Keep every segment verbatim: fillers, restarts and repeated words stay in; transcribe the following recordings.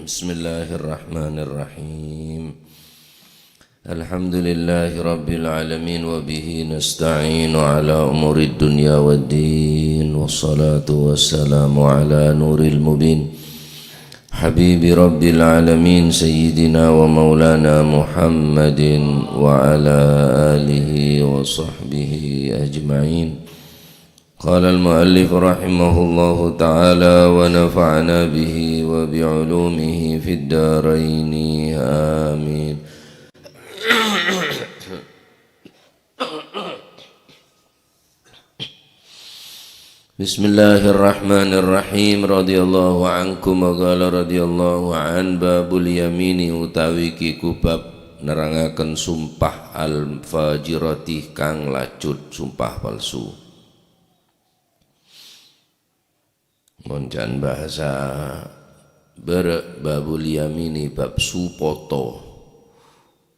Bismillahirrahmanirrahim. Alhamdulillahirabbil alamin, wa bihi nasta'inu ala umurid dunya waddin. Wassalatu wassalamu ala nuril mubin, habibi rabbil alamin, sayyidina wa maulana Muhammadin wa ala alihi wa sahbihi ajma'in. Qala al-muallif rahimahullahu ta'ala wa nafa'ana bihi wa bi ulumihi fid daraini. Amin. Bismillahirrahmanirrahim. Radhiyallahu ankum wa qala radhiyallahu an babul yamini, utawi kiku bab nerangaken sumpah al-fajirati kang lacut, sumpah palsu. Mon can bahasa bârâ', babul yamini bab supoto,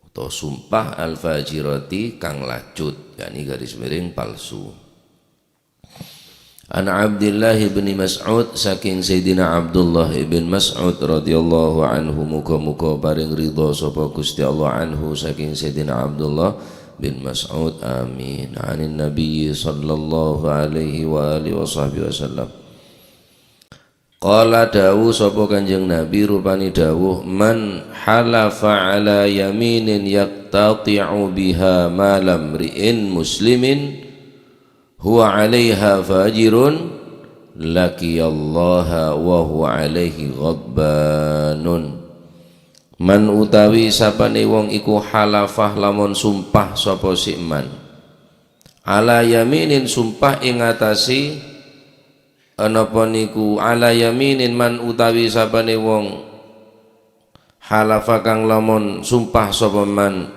utawa sumpah al-fajirati kang lacut, yakni garis miring palsu. An Abdillah ibni Mas'ud, saking Sayyidina Abdullah ibn Mas'ud radhiyallahu anhu, muga-muga paring ridha sapa Gusti Allah anhu, saking Sayyidina Abdullah bin Mas'ud, amin. Anin Nabi sallallahu alaihi wa alihi wa sahbihi wasallam. Qala, dawuh sapa Kanjeng Nabi, rupane dawuh, "Man halafa ala yaminin yaqtati'u biha mala mri'in muslimin huwa 'alaiha fajirun, laqiyallaha wa huwa 'alaihi ghadbanun." Man utawi sapane wong iku halafah, lamon sumpah sapa si man. Ala yaminin, sumpah ing atase, napa niku, ala yaminin, man utawi sapane wong halafa kang lamon sumpah sapa man.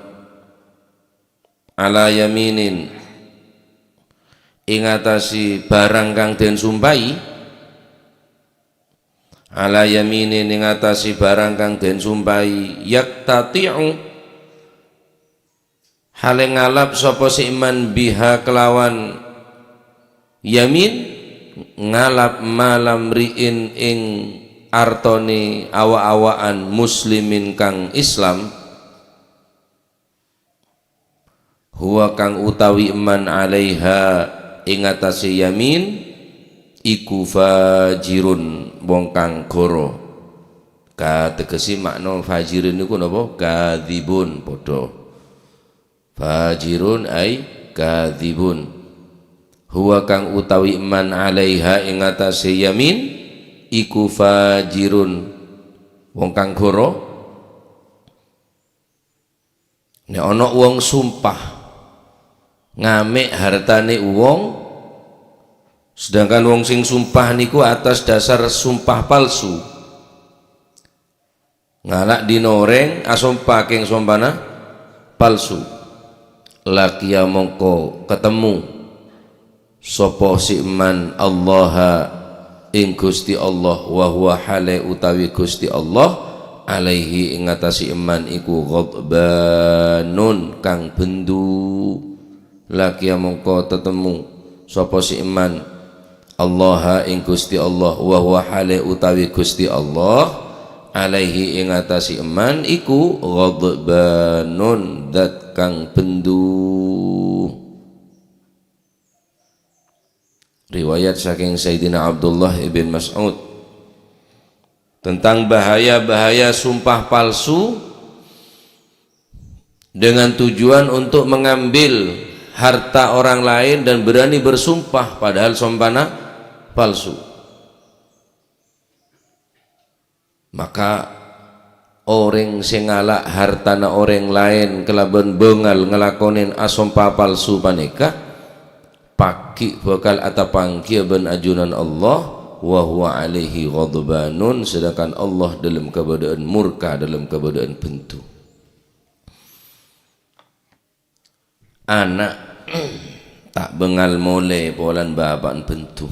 Ala yaminin, ing atase barang kang den sumpahi. Ala yaminin, ing atase barang kang den sumpahi. Yaktati'u, hale ngalap sapa si man biha kelawan yamin, ngalap mala mri'in ing artone awa-awaan muslimin kang Islam. Huwa, kang utawi man 'alaiha ing atase yamin, iku fajirun, wong kang goro. Kategese makna fajirun niku napa? Kadzibun, padha. Fajirun ai kadzibun. Huwa, kang utawi man 'alaiha ing atase yamin, iku fajirun, wong kang goro. Nek ana wong sumpah ngame' hartane wong, sedangkan wong sing sumpah niku atas dasar sumpah palsu, ngala' dina oreng asompa keng sompana palsu, laqiya mongko ketemu sapa si man Allaha ing Gusti Allah, wa huwa hale utawi Gusti Allah, alaihi ing atase man iku ghadbanun, kang bendu. Laqiya mongko tetemu sapa si man Allaha ing Gusti Allah, wa huwa hale utawi Gusti Allah, alaihi ing atase man iku ghadbanun, dat kang bendu. Riwayat saking Sayyidina Abdullah ibn Mas'ud tentang bahaya-bahaya sumpah palsu dengan tujuan untuk mengambil harta orang lain dan berani bersumpah padahal sompana palsu. Maka oreng se ngala' hartana oreng laen kalaban bangal ngalakonen asompa palsu paneka, pagi' bakal atapanggiya ban ajunan Allah, wa huwa alaihi ghadbanun, sedangkan Allah dalam kabadaan murka, dalam kabadaan bendu. Ana' ta' bangal mole polana bapa'na bendu.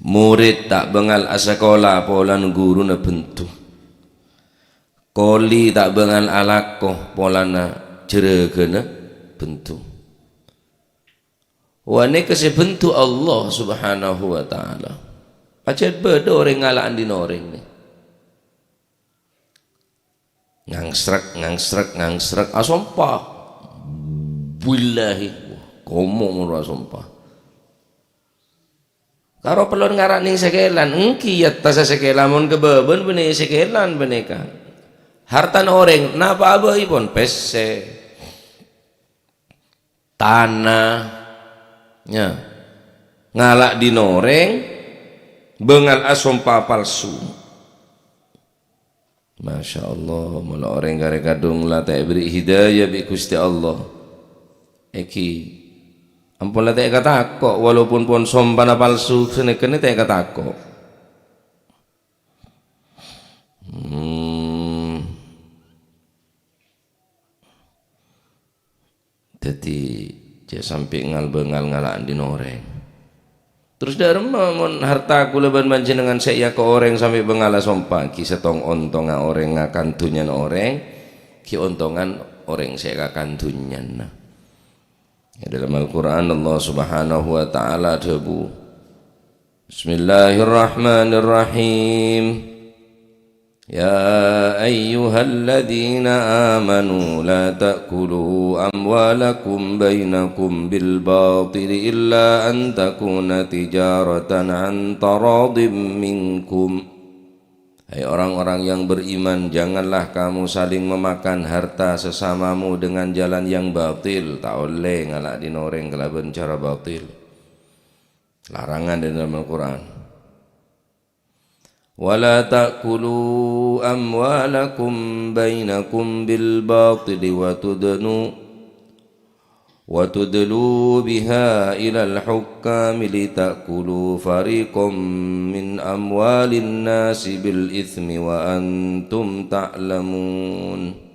Mored ta' bangal asakola polana guruna bendu. Koli ta' bangal alako polana jaragana bendu. Wa neka se bendu Allah Subhanahu wa Ta'ala. Pajat bada oreng ngala' andina oreng ne. Ngangsrek, ngangsrek, ngangsrek, asompa. Billahi, komo ngono asompa. Karo pellon ngara' neng sekelan, enggi yattassa sekela mon kabâbâna bânnè sekelan panèka. Hartana orèng, napa abâ'èpon? Pèssè, tana, ya. Ngala' dhin orèng, bângal asompa palsu. Masya Allah, mola orèng karè kadhung la ta' èberri' hidayah bi' Ghustè Allah. Èghi, ampon la ta' èkatako', walaupun pon sompana palsu, sanèkana ta' èkatako'. Hmm. Dhâddhi, jhâ' sampè' ngal-bângal ngala' dhin orèng. Terros dhâ' remma mon harta kaulâ bân panjhennengngan sè èako' orèng sampè' bângalla sompa, ghi' sèttong ontongnga orèng ngakan dhunnyana orèng, ghi' ontongan orèng sè èkakan dhunnyana. È dâlem Al-Qur'an Allah Subhanahu wa Ta'ala adhâbu, Bismillahirrahmanirrahim. يا أيها الذين آمنوا لا تأكلوا أموالكم بينكم بالباطل إلا أن تكون تجارة عن تراض منكم. Hai orang-orang yang beriman, janganlah kamu saling memakan harta sesamamu dengan jalan yang batil. Ta' ollè ngala' dhin orèng kalabân cara batil. Larangan è dâlem Al-Qur'an. ولا تأكلوا أموالكم بينكم بالباطل وتدنوا وتدلوا بها إلى الحكام لتأكلوا فريقا من أموال الناس بالإثم وأنتم تعلمون.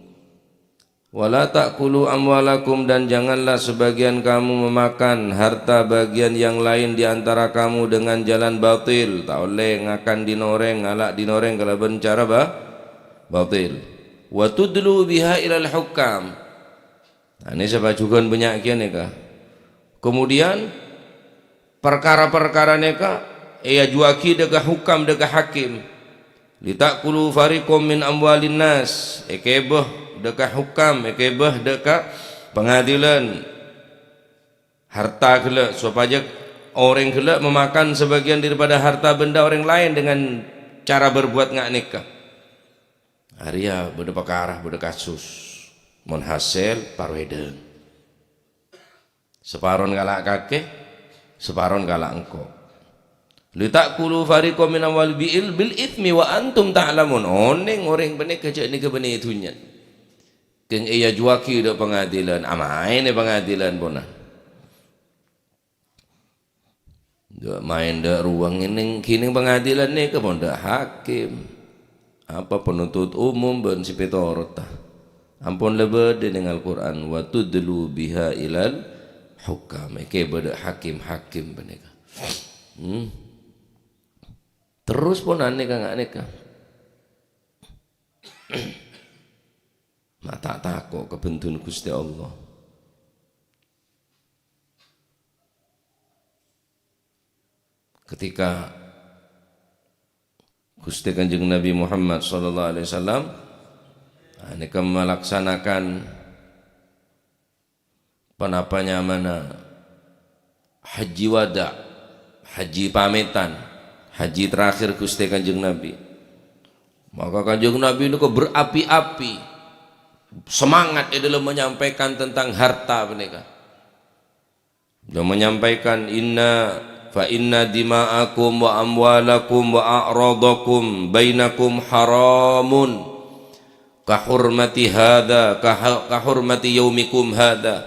ولا تأكلوا أموالكم, dan janganlah sebagian kamu memakan harta bagian yang lain di antara kamu dengan jalan batil. Ta' ollè ngakan dhin orèng, ngala' dhin orèng kalabân cara ba-, batil. وتدلوا بها إلى الحكام. Nah, nèka sapa jhughân bânnya' kèya nèka. Kemudian, parkara-parkara nèka èajhuwâghi dâ' ka hukam, dâ' ka hakim. لتأكلوا فريقا من أموال الناس, èkèbâ dâ' ka hukam, èkèbâ dâ' ka pangadilan. Harta ghellâ', sopajâ orèng ghellâ' memakan sebagian daripada harta benda orang lain dengan cara berbuat nga' nèka. Arèya bâdâ parkara, bâdâ kasus. Mon hasèl, parwèdhâng. Saparon kala' kakè, saparon kala' engko'. لتأكلوا فريقا من أموال bil, bil itsmi wa antum ta'lamun. Onèng orèng panèka jhâ' nèka bânnè dhunnya. Kèng èajhuwâghi dâ' pangadilan, amaèn è pangadilan pona. Dâ' maèn dâ' ruwang nèng, ghi nèng pangadilan nèka pon dâ' hakim. Apa penuntut umum bân sè pètorotta. Ampon la bâdâ nèng Al-Qur'an, "Wa tudlu biha ilal hukam." Èkèbâ dâ' hakim-hakim panèka. Hmm. Terros pon anèka nga' nèka. Ma' ta' tako' ka bhendhuna Ghustè Allah. Ketika Ghustè Kanjeng Nabi Muhammad sallallahu alaihi wasallam, nah, nèka malaksanakan, ponapa nyamana, haji wada', haji pamètan, haji terakhir Ghustè Kanjeng Nabi. Maka Kanjeng Nabi nèka berapi-api, semangat è dâlem menyampaikan tentang harta panèka. Beliau menyampaikan, "Inna, fa inna dima'akum wa amwalakum wa a'radakum bainakum haramun ka hurmati hadha, ka ha-, ka hurmati yaumikum hadha,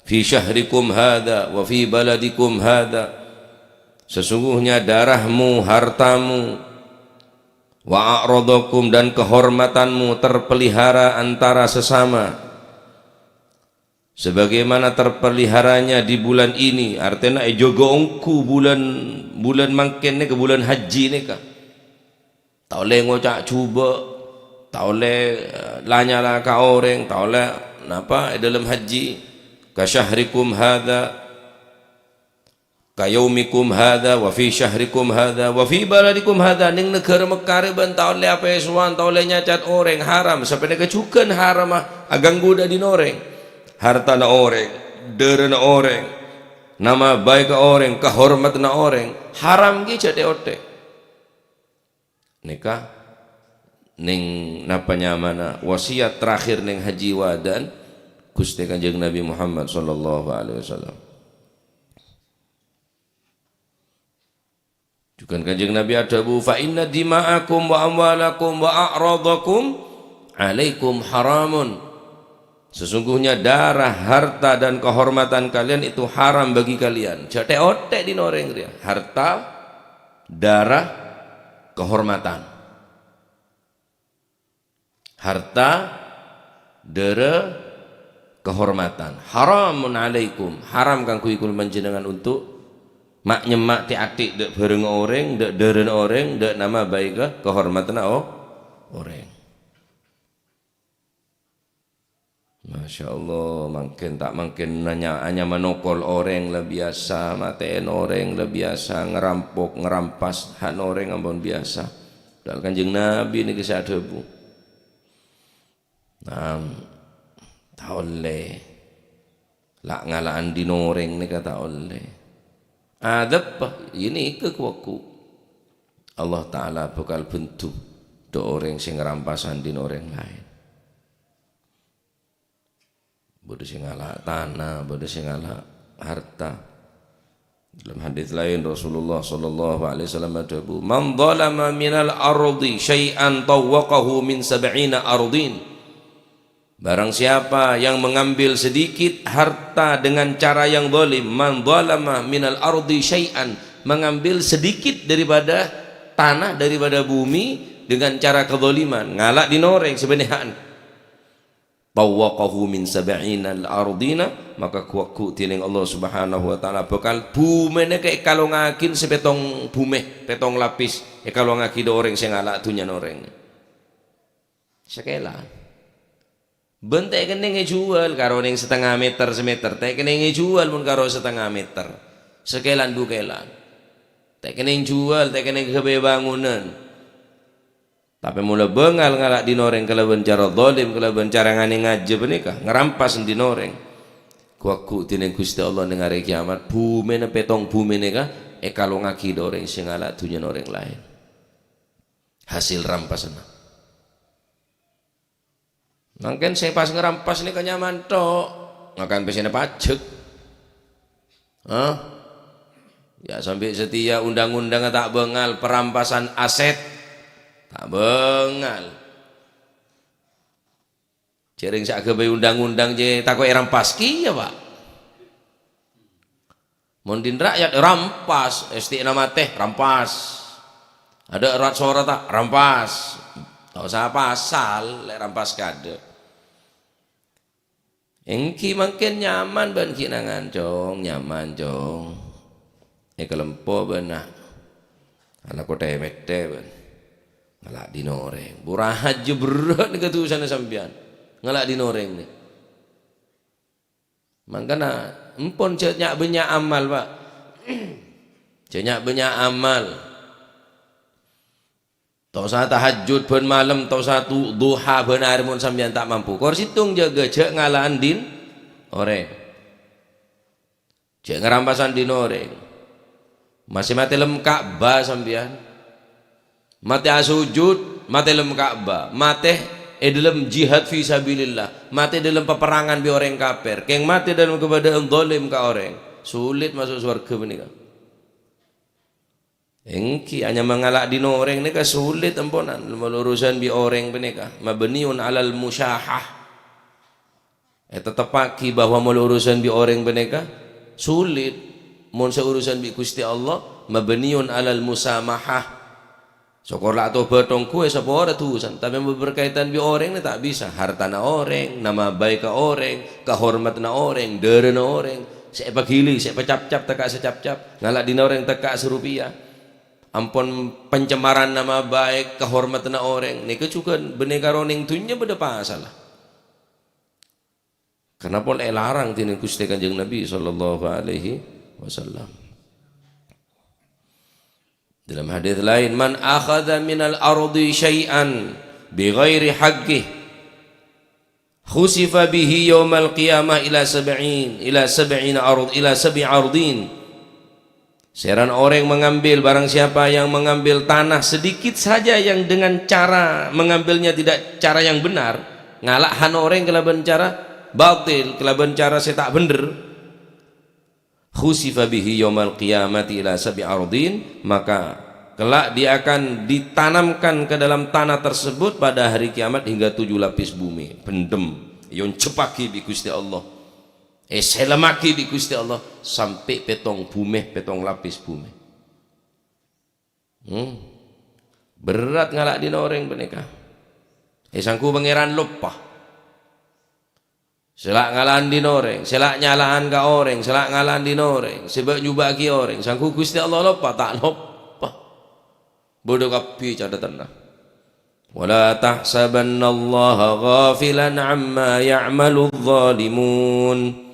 fi syahrikum hadha, wa fi baladikum hadha." Sesungguhnya darahmu, hartamu, wa a'radakum, dan kehormatanmu terpelihara antara sesama. Sebagaimana terpeliharanya di bulan ini, artèna èjâgâ ongghu bulân, bulân mangkèn nèka, bulân haji nèka. Ta' ollè ngoca' jhubâ', ta' ollè, eh, la-nyala ka orèng, ta' ollè napa è dâlem haji. Ka syahrikum hadha, ka yaumikum hadza, wa fi syahrikum hadza, wa fi baladikum hadza, neng naghârâ Mekkah rèya bâ'na ta' ollè apèsowan, ta' ollè nyacat orèng, haram. Sapanèka jhughân haram, ah, aghânggu dâ' dhin orèng. Hartana orèng, dârâna orèng, nama baikka orèng, kahormadhânna orèng, haram ghi jhâ' tè-ottè. Nèka neng napa nyamana wasiyat terakhir neng haji wada'an Ghustè Kanjeng Nabi Muhammad sallallahu alaihi wasallam. Jhughân Kanjeng Nabi adhâbu, "Fa inna dima'akum wa amwalakum wa a'radakum alaikum haramun." Sesungguhnya darah, harta, dan kehormatan kalian itu haram bagi kalian. Jhâ' tè-ottè dhin orèng rèya. Harta, darah, kehormatan. Harta, dârâ, kehormatan. Haramun alaikum. Haram kaangghuy kaulâ panjhennengngan untuk ma'-nyemma' tè-atè dâ' bhârângnga orèng, dâ' dârâna orèng, dâ' nama baikka, kehormadhânna o-, orèng. Masya Allah, mangkèn ta' mangkèn nanya-, anyama nokol orèng la biyasa, matè'èn orèng la biyasa, ngerampok, ngerampas hak orèng ampon biyasa. Padahal Kanjeng Nabi nèka sè adhâbu. Nah, ta' ollè. La' ngala'an dhin orèng nèka ta' ollè. Adâpa, iyâ nèka ku-, ku-, Allah Ta'ala bhâkal bhendhu dâ' orèng sè ngerampasan dhin orèng laèn. Bâdâ sè ngala' tana, bâdâ sè ngala' harta. Dalam hadis lain, Rasulullah sallallahu alaihi wasallam adhâbu, "Man zalama minal ardi syai'an tawwaqahu min sab'ina ardin." Barang siapa yang mengambil sedikit harta dengan cara yang zalim, "Man zalama minal ardi syai'an," mengambil sedikit daripada tanah, daripada bumi dengan cara kezaliman, ngala' dhin orèng sabânnya'an. "Tawwaqahu min sab'ina ardina," maka ghu-, ghu-, dhinèng Allah Subhanahu wa Ta'ala bhâkal bhumèna ka èkalongngaghi sè pèttong bhumè, pèttong lapis, èkalongngaghi dâ' orèng sè ngala' dhunnyana orèng. Sakèlan. Bân ta' kennèng èjhuwâl karo nèng satengnga mèter, samèter. Ta' kennèng èjhuwâl mon karo satengnga mèter. Sakèlan bhukèlan. Ta' kennèng jhuwâl, ta' kennèng ghâbây bângonèn. Tapè mon la bângal ngala' dhin orèng kalabân cara zalim, kalabân cara nganèngajâ panèka, ngarampas dhin orèng, ghu-, ghu-, dhinèng Ghustè Allah nèng arè kèyamat, bhumèna pèttong bhumè nèka èkalongngaghi dâ' orèng sè ngala' dhunnyana orèng laèn. Hasil rampasanna. Mangkèn sè pas ngarampas nèka nyaman tok, ngakan pèssèna pajhek. Hah? Ya, sambi satèya undang-undangnga ta' bângal, perampasan aset ta' bângal. Jhârèng sè aghâbây undang-undang jhâ' tako' èrampas kèya, Pak. Mon dhin ra'yat, rampas, ès tè'na matè, rampas. Adâ' rat-sorata, rampas. Ta' osa pasal, lè' rampas kaadâ'. Èngghi mangkèn nyaman bân ghi' nangan, Cong, nyaman, Cong. Èkalempo bân na'. Ana' kothè-mèthè bân. Ngala' dhin orèng. Burajâ berrâ' nèka dhusana sampèyan. Ngala' dhin orèng nè. Mangkana, empon jhâ' nya'-bânnya' amal, Pak. Jhâ' nya'-bânnya' amal. Ta' osa tahajjud bân malem, ta' osa tu-, duha bân arè mon sampèyan ta' mampu. Kor sèttong jâgâ, jhâ' ngala'an dhin orèng. Jhâ' ngarampasan dhin orèng. Masè matè lem Ka'bah sampèyan. Matè asojud, matè lem Ka'bah, matè è dâlem jihad fi sabilillah, matè dâlem paperrangan bi' orèng kapèr, kèng matè dâlem kabâdâ'ân zalim ka orèng, sulit maso' sowarghâ panèka. Èngghi, anyama ngala' dhin orèng nèka sulit emponan, molo urusan bi' orèng panèka, mabniyun 'alal musyahah. Èteteppaghi bahwa molo urusan bi' orèng panèka sulit. Mon sè urusan bi' Ghustè Allah, mabniyun 'alal musamahah. Sokor la atobât ongghuwâ èsapora dhusana, tapè mon berkaitan bi' orèng nè ta' bisa. Hartana orèng, nama baikka orèng, kahormadhânna orèng, dârâna orèng, sè èpaghili, sè èpacapcap tekka' sacapcap, ngala' dhin orèng tekka' sarupèya. Ampon pencemaran nama baik, kahormadhânna orèng, nèka jhughân bânnè karo nèng dhunnya bâdâ pasalla. Karna pon èlarang dhinèng Ghustè Kanjeng Nabi sallallahu alaihi wasallam. Dalam hadis lain, "Man akhadha minal ardi syai'an bighairi haqqih, khusifa bihi yaumal qiyamah ila sab'in, ila sab'ina ard, ila sab'i ardin." Seran orang mengambil, barang siapa yang mengambil tanah sedikit saja yang dengan cara mengambilnya tidak cara yang benar, ngala' han orang kalaban cara batil, kalaban cara sè ta' bhendher, khusifa bihi yaumal qiyamati ila sab'i ardin, maka kelak dia akan ditanamkan ke dalam tanah tersebut pada hari kiamat hingga tujuh lapis bumi. Bhendhem, èonjhebbhâghi bi' Gusti Allah. Èsèlemmhâghi bi' Gusti Allah sampè' pèttong bhumè, pèttong lapis bhumè. Hmm. Berrâ' ngala' dhin orèng panèka. Èsangghu Pangèran loppa. Sè la' ngalan dhin orèng, sè la' nyalaan ka orèng, sè la' ngalan dhin orèng, sè bâ'-nyobâ'âghi orèng, sangghu Ghustè Allah loppa, ta' loppa. Bâdâ kabbhi catetanna. "Wa la tahsabannallaha ghafilan amma ya'maludh dhalimun.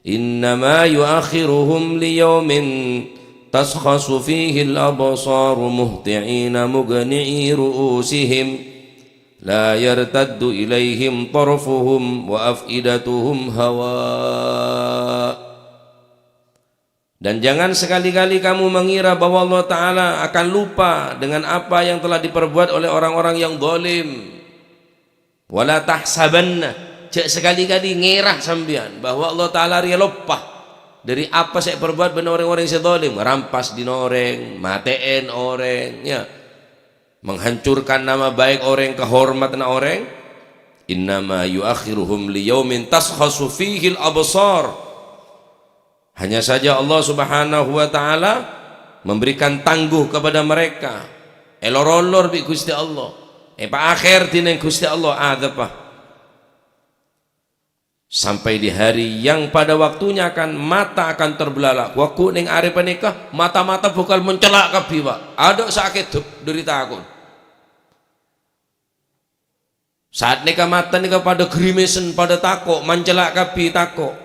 Innama yu'akhiruhum liyaumin tashkhasu fihil absaru muhti'ina mughni'i ru'usihim." "La yartaddu ilaihim tarfuhum wa af'idatuhum hawa." Dan jangan sekali-kali kamu mengira bahwa Allah Ta'ala akan lupa dengan apa yang telah diperbuat oleh orang-orang yang zalim. "Wa la tahsabanna," jhâ' sekali-kali ngèra sampèyan bahwa Allah Ta'ala rèya loppa dâri apa sè èparbuat bân orèng-orèng sè zalim, rampas dhin orèng, matè'è orèng, ya. Menghancurkan nama baik orèng, kahormadhânna orèng. "Innama yu'akhiruhum liyaumin tashkhasu fihil absar." Hanya saja Allah Subhanahu wa Ta'ala memberikan tangguh kepada mereka. Èlor-olor bi' Ghustè Allah. Èpaakhèr dhinèng Ghustè Allah adhâbbhâ. Sampai di hari yang pada waktunya akan, mata akan terbelalak. Ghu-lagghu neng arè panèka, mata-mata bhâkal mencela' kabbhi, Pak. Adâ' sè akèdhep dâri tako'. Saat nèka mata nèka padâ grimesen, padâ tako', mencela' kabbhi tako'.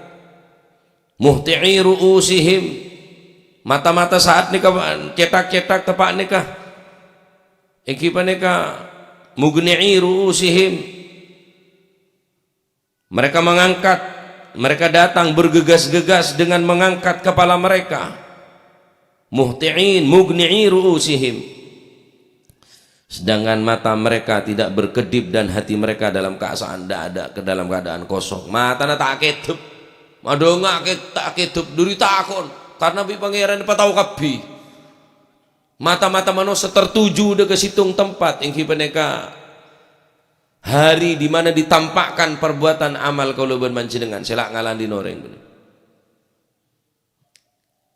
"Muhti'i ru'usihim." Mata-mata saat nèka cètak-cètak teppa' nèka. Èngghi panèka mughni'i ru'usihim. Mereka mengangkat, mereka datang bergegas-gegas dengan mengangkat kepala mereka. Muhti'in, mughni'i ru'usihim. Sedangkan mata mereka tidak berkedip dan hati mereka dalam keadaan, tidak ada, ke dalam keadaan kosong. Matana ta' akèdhep. Madhângâ akè-, ta' akèdhep, dâri tako'. Karena bi' Pangèran èpatao kabbhi. Mata-mata manossa tertuju dâ' ka sèttong tempat, èngghi panèka hari di mana ditampakkan perbuatan amal kaulâ bân panjhennengan, sè la' ngalan dhin orèng.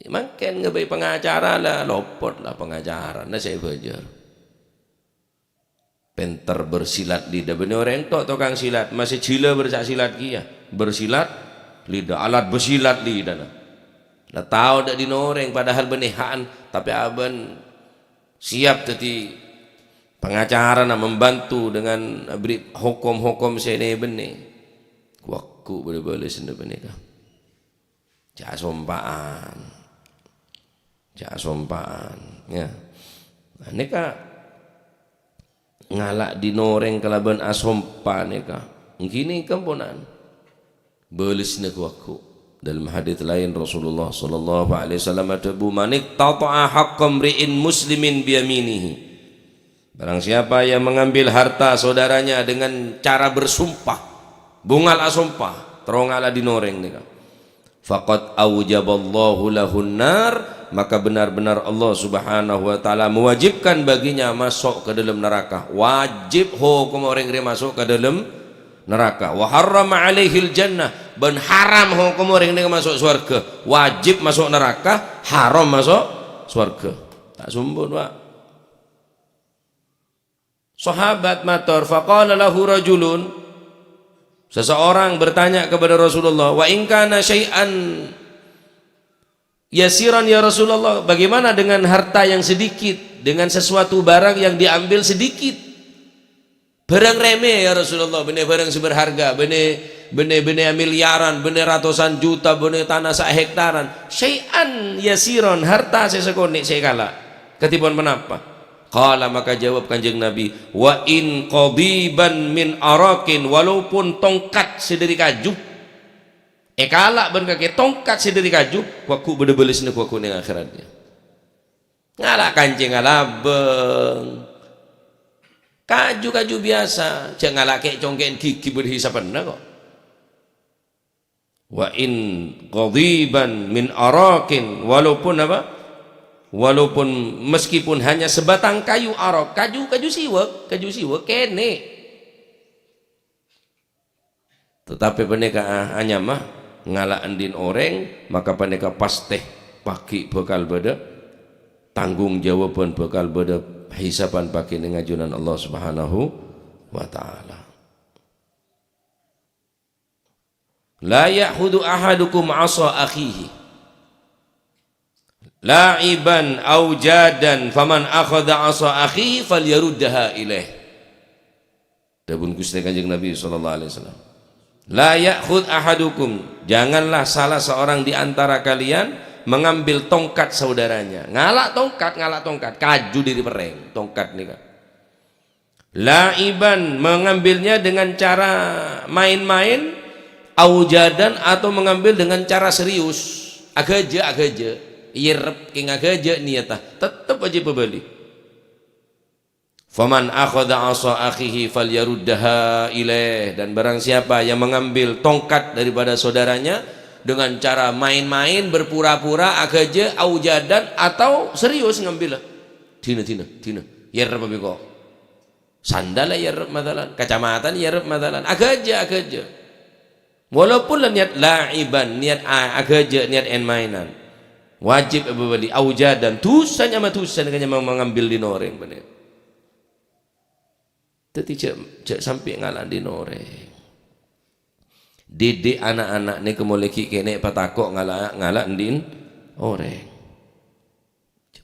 Mangkèn ngabây pangacara la lopot la pangacarana sè bâjâr. Pènter bersilat lidah. Bânnè orèng to' tokang silat, masih jhilâ bersa' silat kèya. Bersilat lidah, alat bersilat lidahna. La tao dâ' dhin orèng, padahal bânnè ha'an, tapè abân siap dâddhi pangacarana, membantu dengan aberri' hokom-hokom sè nè-, bânnè. Ghu-lagghu bâdâ bâlessanna panèka. Jhâ' asompa'an. Jhâ' asompa'an, ya. Nah, nèka ngala' dhin orèng kalabân asompa nèka. Èngghi nèka ponan. Bâlessanna ghu-lagghu. Dalam hadits laèn Rasulullah sallallahu alaihi wasallam adhâbu, "Man iqtata'a haqqa mri'in muslimin biyaminihi." Barang siapa yang mengambil harta saudaranya dengan cara bersumpah, bhungal asompa, terro ngala' dhin orèng nèka. "Faqad aujaballahu lahun nar," maka benar-benar Allah Subhanahu wa Ta'ala mewajibkan baginya masuk ke dalam neraka. Wajib hokom orèng rè masuk ke dalam neraka. "Wa harrama alaihil jannah," bân haram hokom orèng nèka masuk swarga. Wajib masuk neraka, haram masuk swarga. Ta' sombong, Pak. Sahabat mator, faqala lahu rajulun, seseorang bertanya kepada Rasulullah, "Wa in kana syai'an yasiran ya Rasulullah, bagaimana dengan harta yang sedikit, dengan sesuatu barang yang diambil sedikit?" Bârâng remeh, ya Rasulullah, bânnè bârâng sè berharga, bânnè, bânnè, bânnè miliaran, bânnè ratusan juta, bânnè tana sahektaran. Syai'an yasiran, harta sè sakonè' sè èkala'. Dhâddhi pon ponapa? Qala, maka jawab Kanjeng Nabi, "Wa in qadiban min araqin," walaupun tongkat sè dhâri kaju, èkala' bân kakè tongkat sè dhâri kaju, ghu-, ghu' bâdâ bâlessâna ghu-, ghu' neng akhèrat. Ngala' kancèng alabâng. Kaju-kaju biyasa, jhâ' ngala' kè'-congkè'en ghighi bâdâ hisabbhâna kok. "Wa in qadiban min araqin," walaupun apa? Walaupun meskipun hanya sebatang kayu araq, kaju, kaju siwak, kaju siwak kènè'. Tetapi panèka a-, anyama ngala' andi'na orèng, maka panèka pastè paghi' bhâkal bâdâ tanggung jawaban, bhâkal bâdâ hisaban paghi' neng ajunan Allah Subhanahu wa Ta'ala. "La ya'khudhu ahadukum 'asa akhihi la'iban aw jadan, faman akhadha 'asa akhihi falyaruddaha ilaih." Dhâbuna Ghustè Kanjeng Nabi sallallahu alaihi wasallam, "La ya'khudh ahadukum," janganlah salah seorang di antara kalian mengambil tongkat saudaranya. Ngala' tongkat, ngala' tongkat, kaju dhâri perrèng, tongkat nèka. La'iban, mengambilnya dengan cara main-main, au jadan, atau mengambil dengan cara serius. Aghâjâ', aghâjâ'. Èyèrrep kèng aghâjâ' niyatta. Tettep ajâ èpabâli. "Faman akhadha 'asa akhihi falyaruddaha ilaih." Dan barang siapa yang mengambil tongkat daripada saudaranya dengan cara main-main, berpura-pura, aghâjâ', au jadan, atau serius ngambil. Dina, dina, dina. Èyèrrep bi' engko'. Sandal èyèrrep masalan, kacamata èyèrrep masalan, aghâjâ', aghâjâ'. Walaupun la niat la'iban, niat a-, aghâjâ', niat en-maenan. Wajib èpabâli, au jadan, dhusa nyama dhusa nèka nyama mangambil dhin orèng, bânnè. Dhâddhi jhâ', jhâ' sampè' ngala' dhin orèng. Didik ana'-ana' nèka molaè ghi' kènè' patako' ngala', ngala' dhin orèng.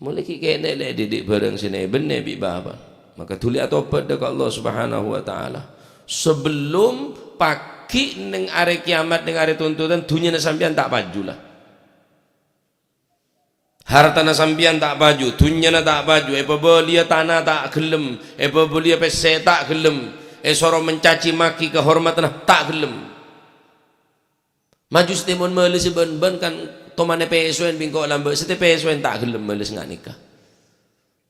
Molaè ghi' kènè' lè didik bhârâng sè nè-, bânnè bi' bapa'. Maka dhuli atobhât dâ' ka Allah Subhanahu wa Ta'ala. Sabellun paghi' neng arè kiyamat, neng arè tuntutan, dhunnyana sampèyan ta' paju la. Hartana sampèyan ta' paju, dhunnyana ta' paju, èpabâliyâ tana ta' ghellem, èpabâliyâ pèssè ta' ghellem, èsoro mencaci maki kahormadhânna ta' ghellem. Maju satèya mon males bân-bân kan tomanè pèsoèn bi' engko' lambâ', satèya pèsoèn ta' ghellem males nga' nèka.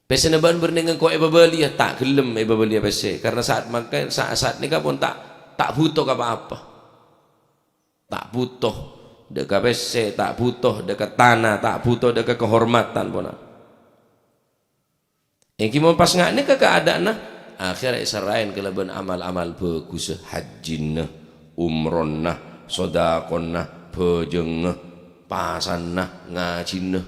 Pèssèna bân bârnèng engko' èpabâliyâ, ta' ghellem èpabâliyâ pèssè. Karna saat mangkèn, sa-, saat nèka pon ta', ta' bhuto ka pa-apa. Ta' bhuto dâ' ka pèssè, ta' bhuto dâ' ka tana, ta' bhuto dâ' ka kahormadhân pona. Èngghi mon pas nga' nèka kaadâ'ânna, akhèr èsarraèn kalabân amal-amal bhâghussa, hajjina, umrona, sodakona, bhâjângnga, pasanna, ngajhina.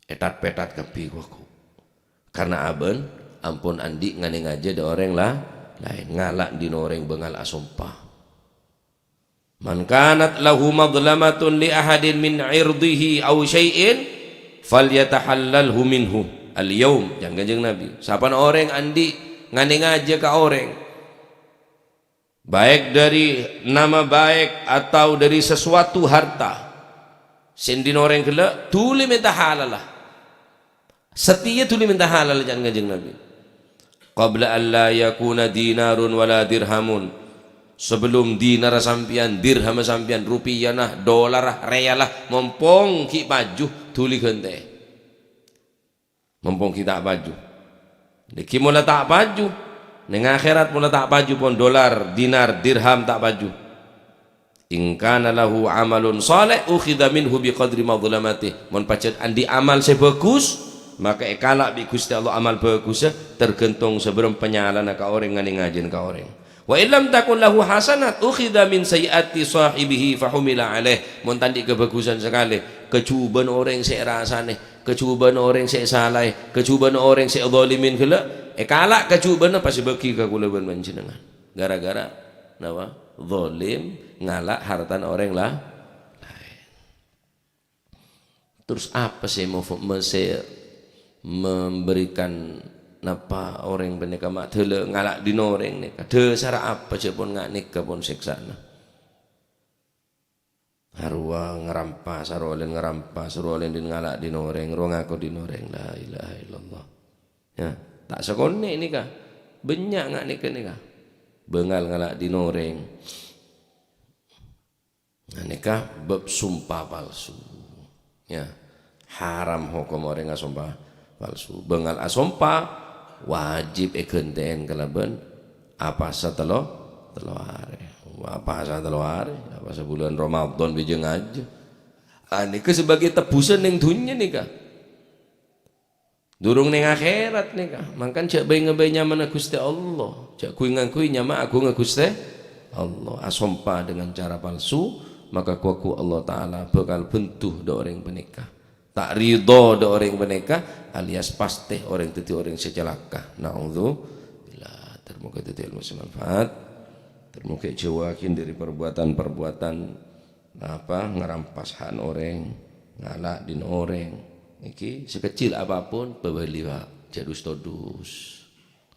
Ètat-pètat kabbhi, ghu-, ghu-. Karna abân ampon andi' nganè ngajhâ dâ' orèng la-, laèn, ngala' dhin orèng bângal asompa. "Man kanat lahu madhlamatun li ahadin min 'irdhihi aw syai'in, falyatahallalhu minhu al-yaum," can Kanjeng Nabi. Sapana orèng andi' nganè ngajhâ ka orèng, baik dari nama baik atau dari sesuatu harta, sè dhin orèng ghellâ', dhuli mènta halalla. Satèya dhuli mènta halal, can Kanjeng Nabi. "Qabla an la yakuna dinarun wala dirhamun." Sabellun dinarra sampèyan, dirhamma sampèyan, rupiyana, dolarra, rèyalla, mompong ghi' paju, dhuli ghântè. Mompong ghi' ta' paju. Nèkè mola ta' paju. Neng akhèrat mola ta' paju pon dolar, dinar, dirham ta' paju. "In kana lahu amalun shalih, ukhidha minhu biqadri madhlamatih." Mon pajhât andi' amal sè bhâghus, maka èkala' bi' Ghustè Allah amal bhâghussa, tergantung sabârâmpa nyalana ka orèng, nganè ngajhâna ka orèng. "Wa illam takun lahu hasanat, ukhidha min sayyi'ati shahibihi fahumila alaih." Mon ta' andi' kabhâghusân sakalè, kajhubâna orèng sè èrasanè, kajhubâna orèng sè èsalaè, kajhubâna orèng sè èdhalimin ghellâ', èkala' kajhubâna pas èbâghi ka kaulâ bân panjhennengngan. Gara-gara napa? Dhalim, ngala' hartana orèng la-, laèn. Terus apa sè mau, mau sè memberikan napa orèng panèka ma' dhâlâ ngala' dhin orèng nèka? Dhâsarra apa jhâ' pon nga' nèka pon sèksana? Arowa ngarampas, arowa lèn ngarampas, arowa lèn din ngala' din orèng, arowa ngako din orèng. La ilaha illallah. Ya, ta' sakonè' nèka. Bânnya' nga' nèka, nèka. Bângal ngala' din orèng. Nah, nèka bab sompa palsu. Ya. Haram hokom orèng asompa palsu. Bângal asompa wajib èghântè'è kalabân apasa tello, tello arè. Apasa tello arè, apasa bulân Ramadan bhâjâng ajâ. Ah, nèka sebagai tebusan neng dhunnya nèka. Durung neng akhèrat nèka. Mangkana jhâ' bhâi-ngabhâi nyamana Ghustè Allah. Jhâ' ghuy-ngangghuy nyama aghungnga Ghustè Allah. Asompa dengan cara palsu, maka ghu-lagghu Allah Ta'ala bhâkal bendhu dâ' orèng panèka. Ta' ridho dâ' orèng panèka, alias pastè orèng dhâddhi orèng sè calaka. Na'udzubillah. Ter-moga dhâddhi ilmu sè manfaat. Ter-moga èjhâuwaghi dâri perbuatan-perbuatan apa, ngarampas hak orèng, ngala' din orèng. Nèka sakejjhil apapun, pabâli, Pak. Jhâ' dus-todus.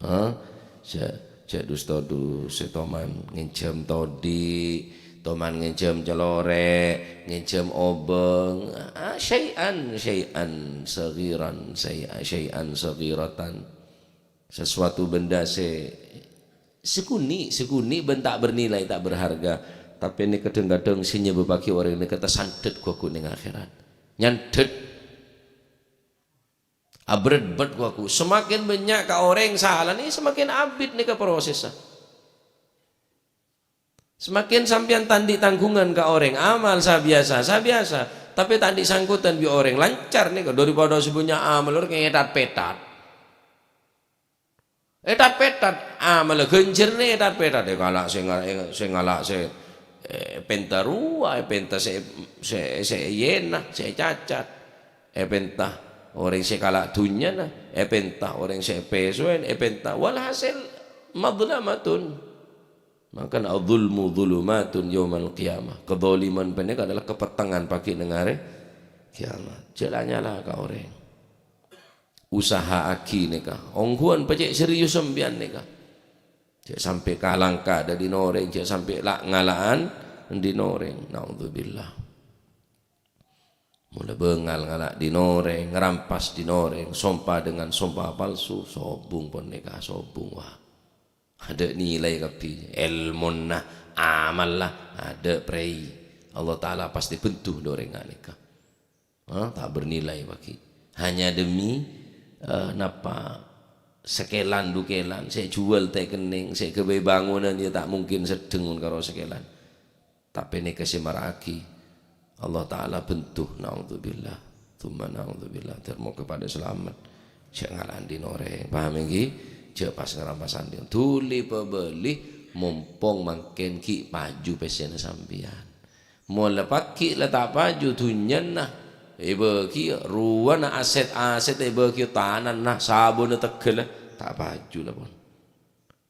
Ha? Jhâ', jhâ' dus-todus, sè toman ngènjhâm todi', toman ngènjhâm calorè', ngènjhâm obâng. Ah, syai'an, syai'an, saghiran, syai'a-, syai'an, saghiratan. Sesuatu benda sè, sè kunè', sè kunè' bân ta' bernilai, ta' berharga. Tapè nèka kadhâng-kadhâng sè nyebâbbhâghi orèng nèka tasandhet ghu-lagghu neng akhèrat. Nyandhet. Abrèt-bèt ghu-lagghu. Semakin bânnya' ka orèng sala nè, semakin abit nèka prosèssa. Semakin sampèyan ta' andi' tangghungan ka orèng, amal sa-biyasa, sa-biyasa, tapè ta' andi' sangkotan bi' orèng, lancar nèka, daripada sè bânnya' amal orèng ètat-pètat. Ètat-pètat, amalla ghânjhârânna ètat-pètat, èkala' sè nga-, sè ngala' sè, eh, pènta rowa, èpènta sè, sè, sè èyèna, sè ècacat, èpènta orèng sè kala' dhunnyana, èpènta orèng sè èpèsowèn, èpènta. Walhasil, madlamatun. Mangkana, "Adz-dzulmu dzulumatun yaumal qiyamah." Kadzaliman panèka adalah kapettengan paghi' neng arè kiamat. Jhâ' la nyala ka orèng. Usaha'aghi nèka. Ongghuwân pajhât serius sampèyan nèka. Jhâ' sampè' kalangka dâ' din orèng, jhâ' sampè' la-, ngala'an din orèng. Naudzubillah. Mola bângal ngala' din orèng, ngrampas din orèng, sompa dengan sompa palsu, sobung pon nèka, sobung, wah. Adâ' nilai kabbhi, èlmona, amalla, adâ' prèi. Allah Ta'ala pastè bendhu dâ' orèng nganèka. Ha, ta' bernilai paghi'. Hanya demi, eh, napa, sakèlan du kèlan, sè juwâl ta' kennèng, sè ghâbây bângonan, ya ta' mungkin seddheng mon karo sakèlan. Tapè nèka sè mara'aghi Allah Ta'ala bendhu, naudzubillah. Tsumma naudzubillah. Ter-, moga padâ salamet. Jhâ' ngala'an din orèng. Paham ènggi? Jhâ' pas ngarampasan din. Dhuli pabâli, mompong mangkèn ghi' paju pèssèna sampèyan. Mola paghi' la ta' paju dhunnyana èbâghi, rowana asèt-asèt èbâghi, tanana, sabuna tegghâlla, ta' paju la pon.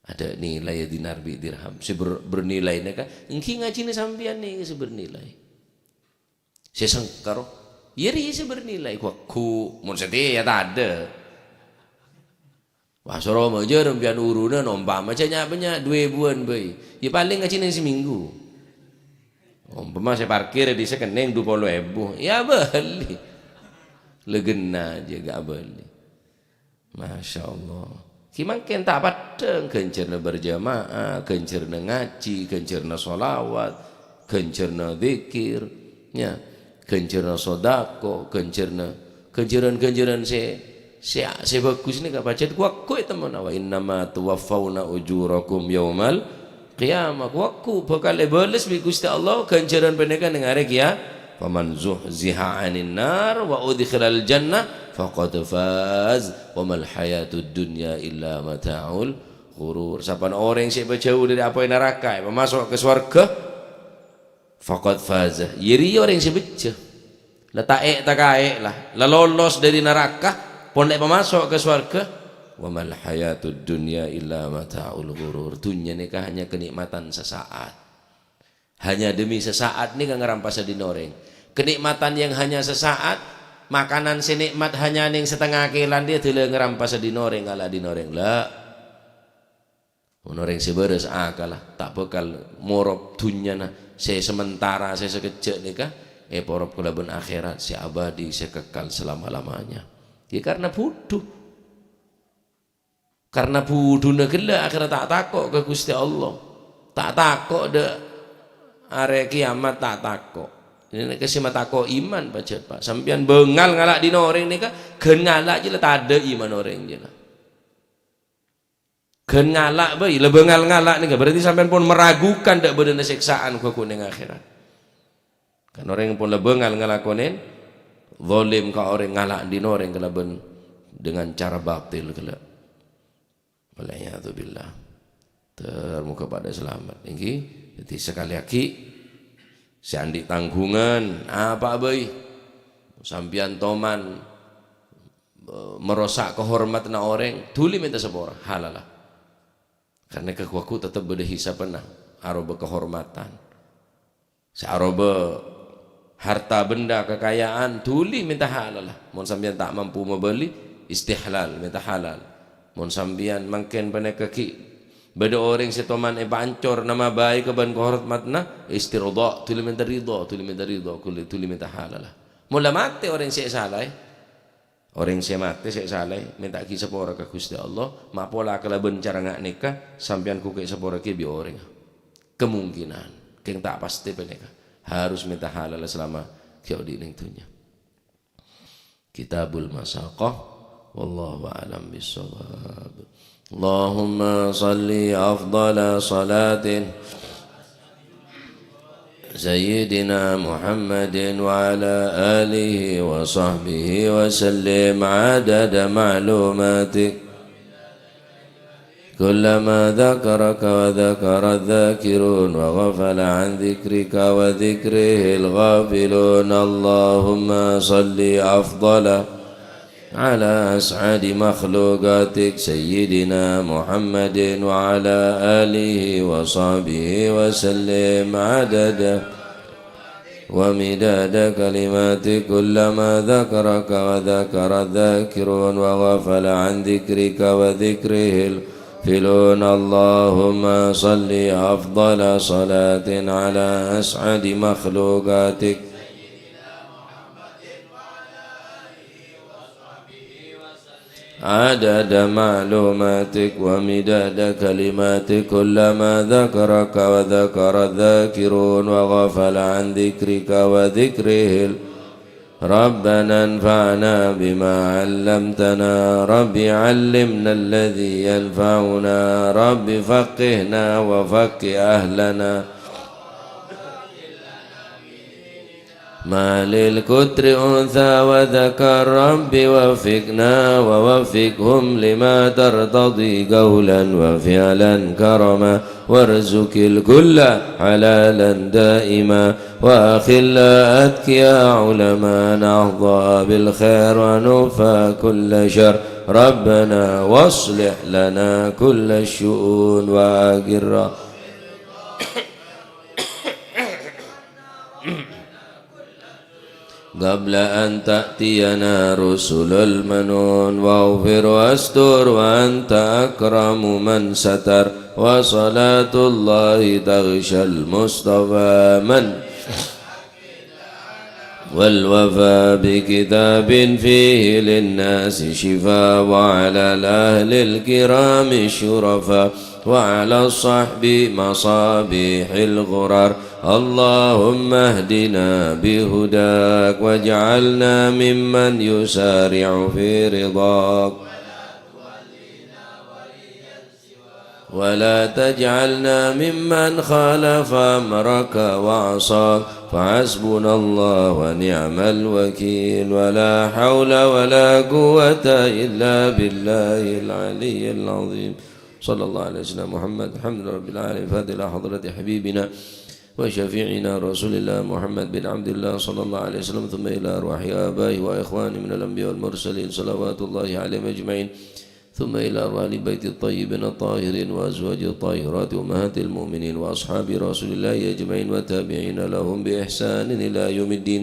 Adâ' nilai dinar bi' dirham. Sè ber-, bernilai nèka, ènggi ngajhina sampèyan nèka sè bernilai. Sè sengker, iyâ rèya sè bernilai. Ghu-lagghu, mon satèya tadâ'. Wah, soro majâr sampèyan urunan, ompama jhâ' nya'-bânnya' duwâ' èbuwân bhâi. Iyâ palèng ngajhina samènggu. Ompama sè parkir è dissa' kennèng du polo èbu, iyâ abâli. Lèghânna jhâ' ghâ' abâli. Masya Allah. Ghi' mangkèn ta' peddhâng ghânjhârânna berjamaah, ghânjhârânna ngajhi, ghânjhârânna sholawat, ghânjhârânna dzikir, ya, ghânjhârânna sodako, ghânjhârânna, ghânjhârân-ghânjhârân sè, sè, sè bhâghus nèka pajhât ghu-lagghu ètemmona. "Wa innama tuwaffauna ujurakum yaumal qiyamah." Ghu-lagghu bhâkal èbâles bi' Ghustè Allah ghânjhârân panèka neng arè kiya-, "Faman zuhziha 'anin nar wa udkhilal jannah faqad faz, wa mal hayatud dunya illa mata'ul ghurur." Sapana orèng sè èpajhâu dâri apoy naraka, èpamaso' ka sowarghâ, faqad faza. Iyâ rèya orèng sè bhâjjhâ. La ta' è-, ta' kaè' la. La lolos dâri naraka, pon la èpamaso' ka sowarghâ. "Wa mal hayatud dunya illa mata'ul ghurur." Dhunnya nèka hanya kenikmatan sesaat. Hanya demi sesaat nèka ngarampasa dhin orèng. Kenikmatan yang hanya sesaat, makanan sè nikmat hanya neng satengnga kèlan, dhiyâ dâlâ ngarampasa dhin orèng, ngala' dhin orèng. La. Mon orèng sè bârâs akalla, ta' bhâkal morop dhunnyana sè sementara, sè sakejjhâ' nèka èporop kalabân akhèrat sè abadi, sè kekal selama-lamanya. Ya, karena budhu. Karena budhuna ghellâ' akhèrra ta' tako' ka Ghustè Allah. Ta' tako' dâ' arè kiamat, ta' tako'. Nèka sè matako' iman, pajhât, Pak. Sampèyan bângal ngala' dhin orèng nèka, ghân ngala' jâ la tadâ' iman orèng jâ la. Ghân ngala' bhâi, la bângal ngala' nèka, berarti sampèyan pon meragukan dâ' bâdâna sèksaan ghu-, ghu-, neng akhèrat. Kan orèng pon la bângal ngalakonè zalim ka orèng, ngala' dhin orèng kalabân dengan cara batil ghellâ'. Wal iyadzu billah. Ter, moga padâ salamet. Èngghi, dhâddhi sakalè aghi', sè andi' tangghungan, apa'a bhâi. Sampèyan toman, eh, merosak kehormatanna orèng, dhuli mènta sapora, halala. Karena ghu-, ghu-, ghu tetep bâdâ hisabbhâ, aroba kehormatan. Sè aroba harta benda, kekayaan, dhuli mènta halala. Mon sampèyan ta' mampu mabâli, istihlal, mènta halal. Mon sampèyan mangkèn panèka ghi' bâdâ orèng sè toman èpaancor nama baik bân kahormatanna, istirda, dhuli mènta ridha, dhuli mènta ridha, dhuli, dhuli mènta halala. Mon la matè orèng sè èsalaè, Orèng sè matè sè salè, mènta'aghi sapora ka Ghustè Allah, ma' pola kalabân cara nga' nèka, sampèyan ghu kè' sapora kèya bi' orèng. Kemungkinan, kèng ta' pastè panèka. Harus mènta halal salama ghi' odi' neng dhunnya. Kitabul Masaqah, wallahu a'lam bissawab. Allahumma shalli afdhala shalatin Sayyidina Muhammadin wa ala alihi wa sahbihi wa sallim adada ma'lumatik. Kullama dzakaraka wa dzakara dzakirun wa ghafala an dzikrika wa dzikrihil ghafilun. Allahumma shalli afdhala ala as'adi makhluqatik Sayyidina Muhammadin wa ala alihi wa sahbihi wa sallim adada wa midada kalimatik kullama dzakaraka wa dzakara dzakirun wa ghafala an dzikrika wa dzikrihil filun. Allahumma shalli afdhala shalatin ala as'adi makhluqatik. عدد معلوماتك ومداد كلماتك كلما ذكرك وذكر الذاكرون وغفل عن ذكرك وذكره ال-، ربنا انفعنا بما علمتنا، رب علمنا الذي ينفعنا، رب فقهنا وفقه أهلنا. ما للكتر أنثى وذكر، رب وفقنا ووفقهم لما ترتضي قولا وفعلا كرما، وارزق الكل حلالا دائما، وأخلاء أتقياء علماء نهضا بالخير ونوفى كل شر، ربنا واصلح لنا كل الشؤون وأقر قبل أن تأتينا رسل المنون، واغفر واستر وأنت أكرم من ستر، وصلاة الله تغشى المصطفى من والوفاء بكتاب فيه للناس شفاء، وعلى الأهل الكرام الشرفاء، وعلى الصحب مصابيح الغرر. اللهم اهدنا بهداك، واجعلنا ممن يسارع في رضاك. ولا تجعلنا ممن خالف أمرك وعصاك، فحسبنا الله ونعم الوكيل، ولا حول ولا قوة إلا بالله العلي العظيم. صلى الله على سيدنا محمد، الحمد لله رب العالمين. فاتحة حضرة حبيبنا وشفيعنا رسول الله محمد بن عبد الله صلى الله عليه وسلم، ثم إلى أرواح آبائه وإخوانه من الأنبياء والمرسلين، صلوات الله عليهم أجمعين. ثم إلى أرواح آل البيت الطيبين الطاهرين وأزواجه الطاهرات أمهات المؤمنين وأصحاب رسول الله أجمعين والتابعين لهم بإحسان إلى يوم الدين.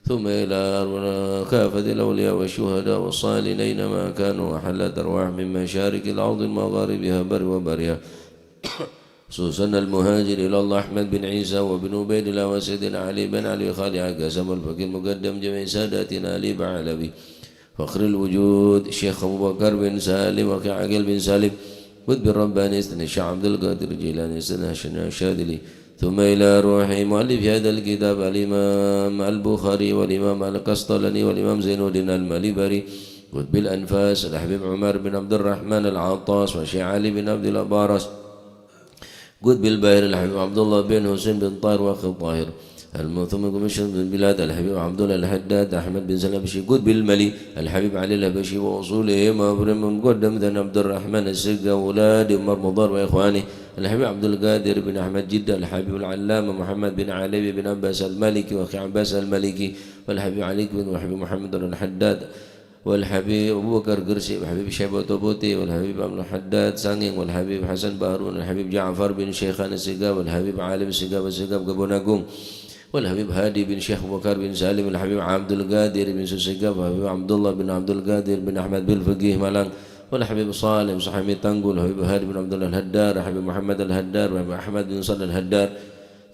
ثم إلى أرواح كافة الأولياء والشهداء والصالحين أينما كانوا وحلت أرواحهم من مشارق الأرض ومغاربها بر وبرها. خصوصا المهاجر إلى الله أحمد بن عيسى وابن عبيد الله وسيدنا علي بن علي خالع قاسم الفقيه المقدم جميع ساداتنا علي بعلوي فخر الوجود الشيخ أبو بكر بن سالم وأخي عقيل بن سالم قطب الرباني سيدنا الشيخ عبد القادر الجيلاني سيدنا الشيخ الشاذلي ثم إلى روح مؤلف هذا الكتاب الإمام البخاري والإمام القسطلاني والإمام زين الدين المليبري قطب الأنفاس الحبيب عمر بن عبد الرحمن العطاس والشيخ علي بن عبد الله باراس قطب الباهر الحبيب عبد الله بن حسين بن طاهر وأخي الطاهر الموثوق من قمشان بن بلاد الحبيب عبد الله الحداد أحمد بن سلام الحبشي قطب الملي الحبيب علي الحبشي وأصوله مفرم مقدم ذن عبد الرحمن السقا وأولاد عمر مضر وإخوانه الحبيب عبد القادر بن أحمد جدة الحبيب العلامة محمد بن علوي بن عباس المالكي وأخي عباس المالكي والحبيب علي بن الحبيب محمد الحداد والحبيب أبو بكر قرسي والحبيب شيبة بوتي والحبيب عبد الحداد سانجين والحبيب حسن بارون والحبيب جعفر بن شيخان السقا والحبيب عالم السقا والسقا قبوناقوم والحبيب هادي بن شيخ أبو بكر بن سالم والحبيب عبد القادر بن سوسقا والحبيب عبد الله بن عبد القادر بن أحمد بالفقيه مالانج والحبيب صالح صحامي تانقو والحبيب هادي بن عبد الله الهدار والحبيب محمد الهدار والحبيب أحمد بن صالح الهدار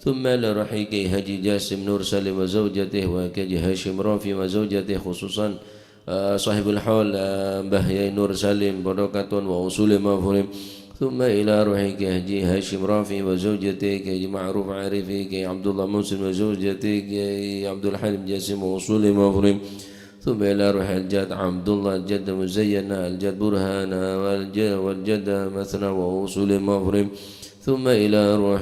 ثم إلى روح كي حاجي جاسم نور سالم وزوجته وكي حاجي هاشم رافي وزوجته خصوصا آه، صاحب الحول آه، مباه ياي نور سالم بركة وأصول مفرم ثم إلى روح كي حاجي هاشم رافي وزوجته كي حاجي معروف عارفي كي عبد الله محسن وزوجته كي عبد الحليم جاسم وأصول مفرم ثم إلى روح الجد عبد الله الجد مزينة الجد برهانة والج- والجد مثنى وأصول مفرم ثم إلى روح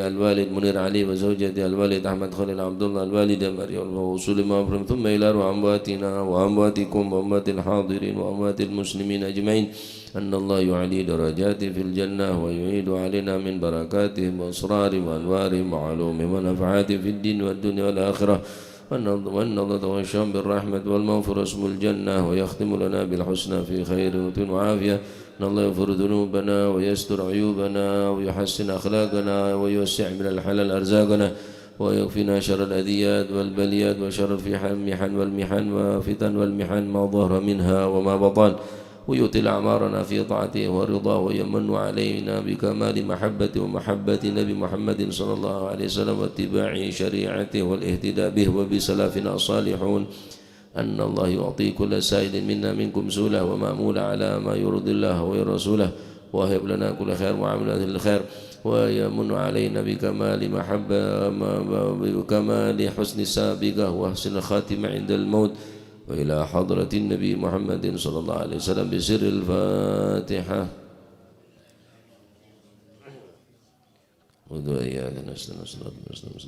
الوالد منير علي وزوجته الوالد أحمد خليل عبد الله الوالدة مريم وأصول مفرم ثم إلى روح أمواتنا وأمواتكم وأموات الحاضرين وأموات المسلمين أجمعين أن الله يعلي درجاته في الجنة ويعيد علينا من بركاتهم وأسرارهم وأنوارهم وعلومهم ونفحاتهم في الدين والدنيا والآخرة وأن وأن الله يتغشاهم بالرحمة والمغفرة ويسكنهم الجنة ويختم لنا بالحسنى في خير وطب وعافية أن الله يغفر ذنوبنا ويستر عيوبنا ويحسن أخلاقنا ويوسع من الحلال أرزاقنا ويكفينا شر الأذيات والبليات وشر المحن والمحن والفتن والمحن ما ظهر منها وما بطن ويطيل أعمارنا في طاعته ورضاه ويمن علينا بكمال محبته ومحبة النبي محمد صلى الله عليه وسلم واتباع شريعته والاهتداء به وبسلفنا الصالحون أن الله يعطي كل سائل منا منكم سؤله ومأموله على ما يرضي الله ورسوله ويهب لنا كل خير وعمل أهل الخير ويمن علينا بكمال محبة بكمال حسن السابقة وحسن الخاتمة عند الموت وإلى حضرة النبي محمد صلى الله عليه وسلم بسر الفاتحة. أعوذ إياك نستعين صراط المستقيم